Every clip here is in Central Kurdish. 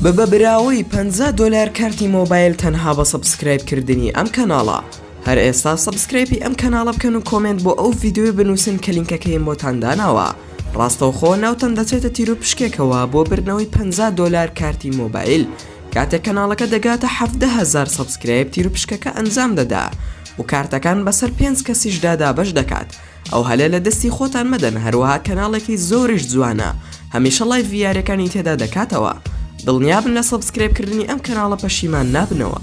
ببە براوەی 50 دۆلار کارتی مۆبایل تەنها بە subscribe کردنی ئەم کەناڵە هەر ئێستا subscribe ی ئەم کەناڵە بکەن و comment بۆ ئەو ڤیدیۆیە بنووسن کە لینکەکەیم بۆتان داناوە ڕاستەوخۆ ناوتان دەچێتە تیرو پشکێکەوە بۆ بردنەوەی 50 دۆلار کارتی مۆبایل کاتێک کەناڵەکە دەگاتە 17 هەزار subscribe تیرو پشکەکە ئەنجام دەدا و کارتەکان بەسەر پێنج کەسیشدا دابەش دەکات ئەو هەلە لە دەستی خۆتان مەدەن هەروەها کەناڵێکی زۆریش جوانە هەمیشە live ی یاریەکانی تێدا دەکاتەوە دڵنیابن لە subscribe کردنی ئەم کەناڵە پەشیمان نابنەوە.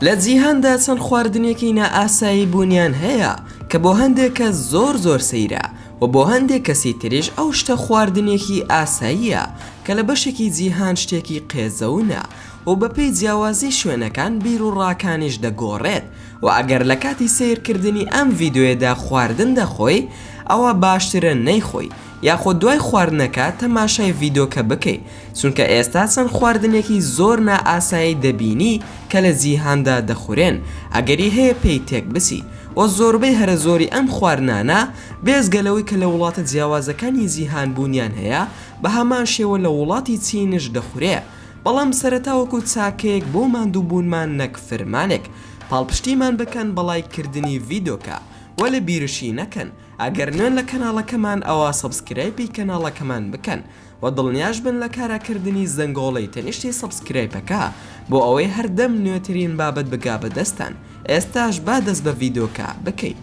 لە جیهاندا چەند خواردنێکی نائاسایی بوونیان هەیە کە بۆ هەندێک کەس زۆر زۆر سەیرە و بۆ هەندێک کەسی تریش ئەو شتە خواردنێکی ئاساییە کە لە بەشێکی جیهان شتێکی قێزەونە و بەپێی جیاوازی شوێنەکان بیروڕاکانیش دەگۆڕێت و ئەگەر لە کاتی سەیرکردنی ئەم ڤیدیۆیەدا خواردن دەخۆی ئەوا باشترە نەیخۆی یاخود دوای خواردنەکە تەماشای ڤیدۆکە بکەی چونکە ئێستا چەند خواردنێکی زۆر نائاسایی دەبینی کە لە جیهاندا دەخورێن ئەگەری هەیە پێی تێک بچی و زۆربەی هەرە زۆری ئەم خواردنانە بێجگە لەوەی کە لە وڵاتە جیاوازەکانی جیهان بوونیان هەیە بە هەمان شێوە لە وڵاتی چینش دەخورێ بەڵام سەرەتا وەکو چاکەیەک بۆ ماندووبوونمان نەک فرمانێک پاڵپشتیمان بکەن بە ڵایک کردنی ڤیدۆکە وە لە بیرشی نەکەن ئەگەر نوێن لە کەناڵەکەمان ئەوا subscribe ی کەناڵەکەمان بکەن وە دڵنیاش بن لە کاراکردنی زەنگۆڵەی تەنیشتی subscribe ەکە بۆ ئەوەی هەردەم نوێترین بابەت بگا بە دەستتان ئێستاش با دەست بە ڤیدۆکە بکەین.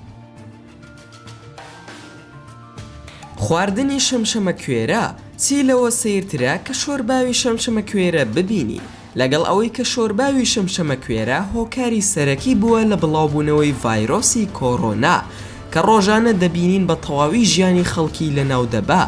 خواردنی شەمشەمەکوێرە، چی لەوە سەیرترە کە شۆرباوی شەمشەمەکوێرە ببینی، لەگەڵ ئەوەی کە شۆرباوی شەمشەمەکوێرە هۆکاری سەرەکی بووە لە بڵاوبوونەوەی ڤایرۆسی کۆرۆنا کە ڕۆژانە دەبینین بە تەواوی ژیانی خەڵکی لەناو دەبا،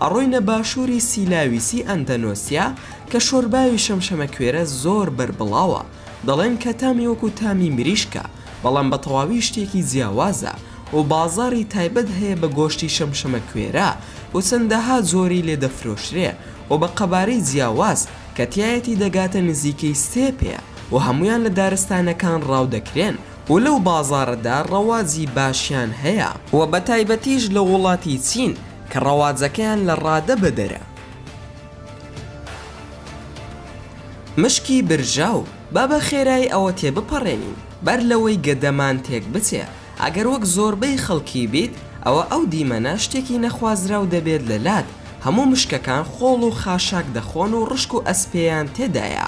ئەڕۆینە باشووری سیلاویسی ئەندەنۆسیا کە شۆرباوی شەمشەمەکوێرە زۆر بەربڵاوە. دەڵێن کە تامی وەکو تامی مریشکە، بەڵام بە تەواوی شتێکی جیاوازە و بازاڕی تایبەت هەیە بە گۆشتی شەمشەمەکوێرە و چەندەها جۆری لێ دەفرۆشرێ و بە قەبارەی جیاواز کە تیایەتی دەگاتە نزیکەی سێ پێ و هەموویان لە دارستانەکان ڕاو دەکرێن و لەو بازاڕەدا ڕەواجی باشیان هەیە و بەتایبەتیش لە وڵاتی چین کە ڕەواجەکەیان لە ڕادە بەدەرە. مشکی برژاو، با بە خێرایی ئەوە تێبپەڕێنین بەر لەوەی گەدەمان تێک بچێ، ئەگەر وەک زۆربەی خەڵکی بیت ئەوە ئەو دیمەنە شتێکی نەخوازراو دەبێت لە لات، هەموو مشکەکان خۆڵ و خاشاک دەخۆن و ڕشک و ئەسپێیان تێدایە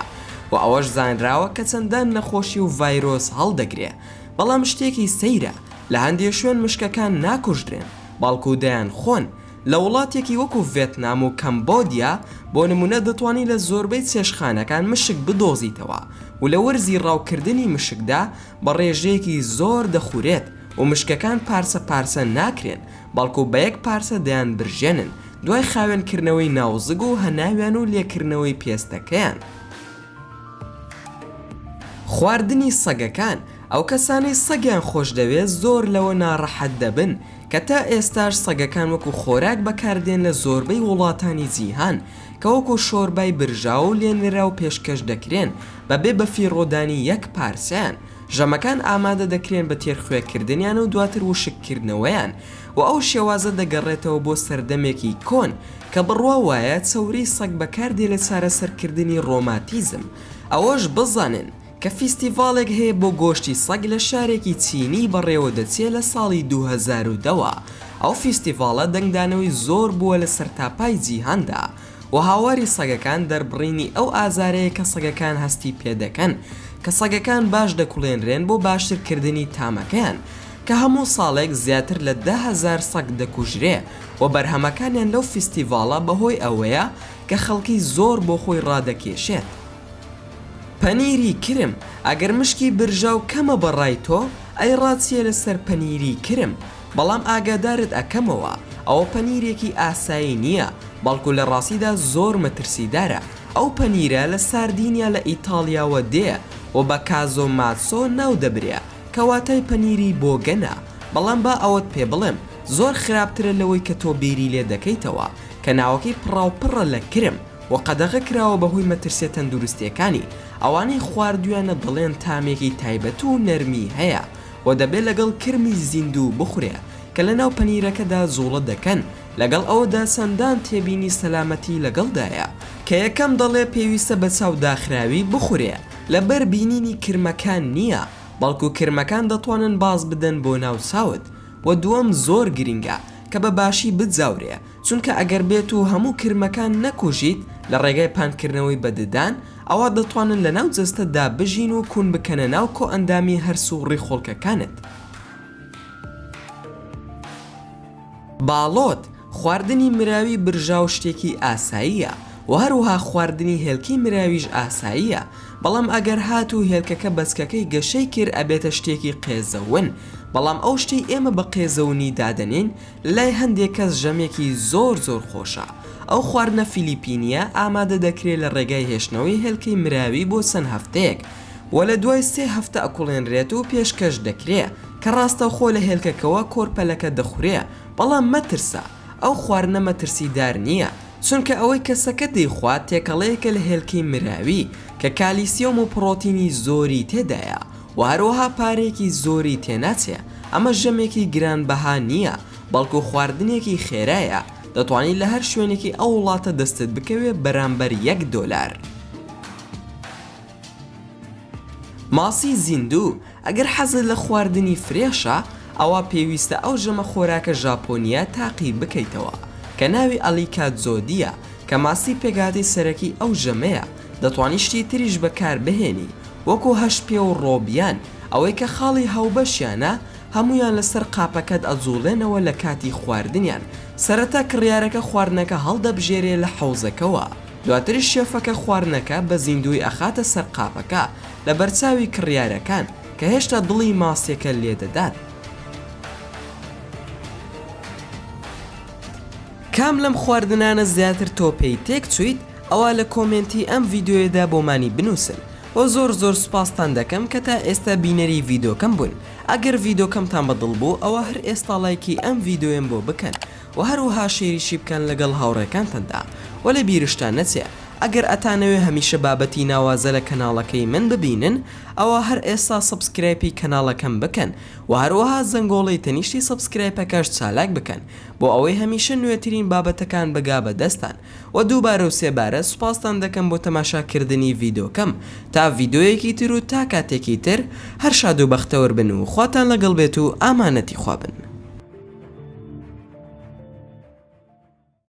و ئەوەش زانراوە کە چەندان نەخۆشی و ڤایرۆس هەڵدەگرێ، بەڵام شتێکی سەیرە لە هەندێ شوێن مشکەکان ناکوژرێن بەڵکو دەیانخۆن، لە وڵاتێکی وەکو ڤێتنام و کەمبۆدیا بۆ نمونە دەتوانی لە زۆربەی چێشتخانەکان مشک بدۆزیتەوە و لە وەرزی ڕاوکردنی مشکدا بە ڕێژەیەکی زۆر دەخورێت و مشکەکان پارچە پارچە ناکرێن بەڵکو بە یەک پارچە دەیانبرژێنن دوای خاوێنکردنەوەی ناوزگ و هەناویان و لێکردنەوەی پێستەکەیان. خواردنی سەگەکان، ئەو کەسانەی سەگیان خۆشدەوێت زۆر لەوە ناڕەحەت دەبن کە تا ئێستاش سەگەکان وەکو خۆراک بەکاردێن لە زۆربەی وڵاتانی جیهان کە وەکو شۆربای برژاو و لێنراو پێشکەش دەکرێن بەبێ بەفیڕۆدانی یەک پارچەیان ژەمەکان ئامادە دەکرێن بە تێرخوێکردنیان و دواتر وشککردنەوەیان و ئەو شێوازە دەگەڕێتەوە بۆ سەردەمێکی کۆن کە بڕوا وایە چەوری سەگ بەکاردێ لە چارەسەرکردنی ڕۆماتیزم ئەوەش بزانن کە فیستیڤاڵێک هەیە بۆ گۆشتی سەگ لە شارێکی چینی بەڕێوە دەچێ لە ساڵی 2010 وە، ئەو فیستیڤاڵە دەنگدانەوەی زۆر بووە لە سەرتاپای جیهاندا و هاواری سەگەکان دەربڕینی ئەو ئازارەیە کە سەگەکان هەستی پێدەکەن کە سەگەکان باش دەکوڵێنرێن بۆ باشتر کردنی تامەکەیان کە هەموو ساڵێک زیاتر لە 10,000 سەگ دەکوژرێ و بەرهەمەکانیان لەو فیستیڤاڵە بەهۆی ئەوەیە کە خەڵکی زۆر بۆ خۆی ڕادەکێشێت. پەنیری کرم، ئەگەر مشکی برژاو کەمە بە ڕای تۆ، ئەی ڕات چیە لەسەر پەنیری کرم؟ بەڵام ئاگادارت ئەکەمەوە، ئەوە پەنیرێکی ئاسایی نیە، بەڵکو لە ڕاستیدا زۆر مەترسیدارە، ئەو پەنیرە لە ساردینیا لە ئیتاڵیاوە دێ و بە کازۆ ماتسۆ ناو دەبرێ، کە واتای پەنیری بۆگەنە، بەڵام با ئەوەت پێ بڵێم، زۆر خراپترە لەوەی کە تۆ بیری لێ دەکەیتەوە، کە ناوەکەی پڕاوپڕە لە کرم. و قەدەغە کراوە بەهۆی مەترسیە تەندروستیەکانی، ئەوانەی خواردویانە دەڵێن تامێکی تایبەت و نەرمی هەیە و و دەبێ لەگەڵ کرمی زیندوو بخورێ کە لەناو پەنیرەکەدا جوڵە دەکەن، لەگەڵ ئەوەدا چەندان تێبینی سەلامەتی لەگەڵدایە کە یەکەم دەڵێ پێویستە بە چاو داخراوی بخورێ لەبەر بینینی کرمەکان نییە بەڵکو کرمەکان دەتوانن باز بدەن بۆ ناو چاوت وە دووەم زۆر گرینگە کە بە باشی بجاورێ چونکە ئەگەر بێت و هەموو کرمەکان نەکوژیت لە ڕێگای پانکردنەوەی بە ددان ئەوا دەتوانن لە ناو جەستەتدا بژین و کون بکەنە ناو کۆئەندامی هەرس و ڕیخۆڵکەکانت. باڵۆت، خواردنی مراوی برژاو شتێکی ئاساییە و هەروەها خواردنی هێلکەی مراویش ئاساییە، بەڵام ئەگەر هاتوو هێلکەکە بەچکەکەی گەشەی کرد ئەبێتە شتێکی قێزەون، بەڵام ئەو شتەی ئێمە بە قێزەونی دادەنێین لەلای هەندێک کەس ژەمێکی زۆر زۆر خۆشە. ئەو خواردنە فیلیپینییە ئامادە دەکرێ لە ڕێگای هێشتنەوەی هێلکەی مراوی بۆ چەند هەفتەیەک و لە دوای سێ هەفتە ئەکوڵێنرێت و پێشکەش دەکرێ کە ڕاستەوخۆ لە هێلکەکەوە کۆرپەلەکە دەخورێ، بەڵام مەترسە ئەو خواردنە مەترسیدار نییە چونکە ئەوەی کەسەکە دەیخوات تێکەڵەیەکە لە هێلکەی مراوی کە کالیسیۆم و پڕۆتینی زۆری تێدایە و هەروەها پارەیەکی زۆری تێناچێ، ئەمە ژەمێکی گرانبەها نییە بەڵکو خواردنێکی خێرایە دەتوانی لە هەر شوێنێکی ئەو وڵاتە دەستت بکەوێ بەرامبەر یەک دۆلار. ماسی زیندوو، ئەگەر حەزت لە خواردنی فرێشە، ئەوا پێویستە ئەو ژەمە خۆراکە ژاپۆنییە تاقی بکەیتەوە، کە ناوی ئەلیکاتزۆدییە، کە ماسی پێکهاتەی سەرەکی ئەو ژەمەیە، دەتوانی شتی تریش بەکاربهێنی، وەکو هەشتپێ و ڕۆبیان، ئەوەی کە خاڵی هاوبەشیانە، هەموویان لەسەر قاپەکەت ئەجوڵێنەوە لە کاتی خواردنیان، سەرەتا کڕیارەکە خواردنەکە هەڵدەبژێرێ لە حەوزەکەوە. دواتریش شێفەکە خواردنەکە بە زیندووی ئەخاتە سەر قاپەکە لە بەرچاوی کڕیارەکان کە هێشتا دڵی ماسیەکە لێدەدات. کام لەم خواردنانە زیاتر تۆ پێی تێک چوویت ئەوا لە کۆمێنتی ئەم ڤیدیۆیەدا بۆمانی بنووسن وە زۆر زۆر سوپاستان دەکەم کە تا ئێستا بینەری ڤیدۆکەم بوون ئەگەر ڤیدۆکەمتان بە دڵ بوو ئەوا هەر ئێستا ڵایکی ئەم ڤیدۆیەم بۆ بکەن وە هەروەها شەیریشی بکەن لەگەڵ هاوڕێکانتاندا وە لە بیرشتان نەچێ ئەگەر ئەتانەوێ هەمیشە بابەتی ناوازە لە کەناڵەکەی من ببینن ئەوا هەر ئێستا subscribe ی کەناڵەکەم بکەن وە هەروەها زەنگۆڵەی تەنیشتی subscribe ەکەش چالاک بکەن بۆ ئەوەی هەمیشە نوێترین بابەتەکان بگا بە دەستان وە دووبارە و سێبارە سوپاستان دەکەم بۆ تەماشا کردنی ڤیدۆکەم تا ڤیدۆیەکی تر و تا کاتێکی تر هەر شاد و بەختەوەر بن و خواتان لەگەڵ بێت و ئامانەتی خوا بن.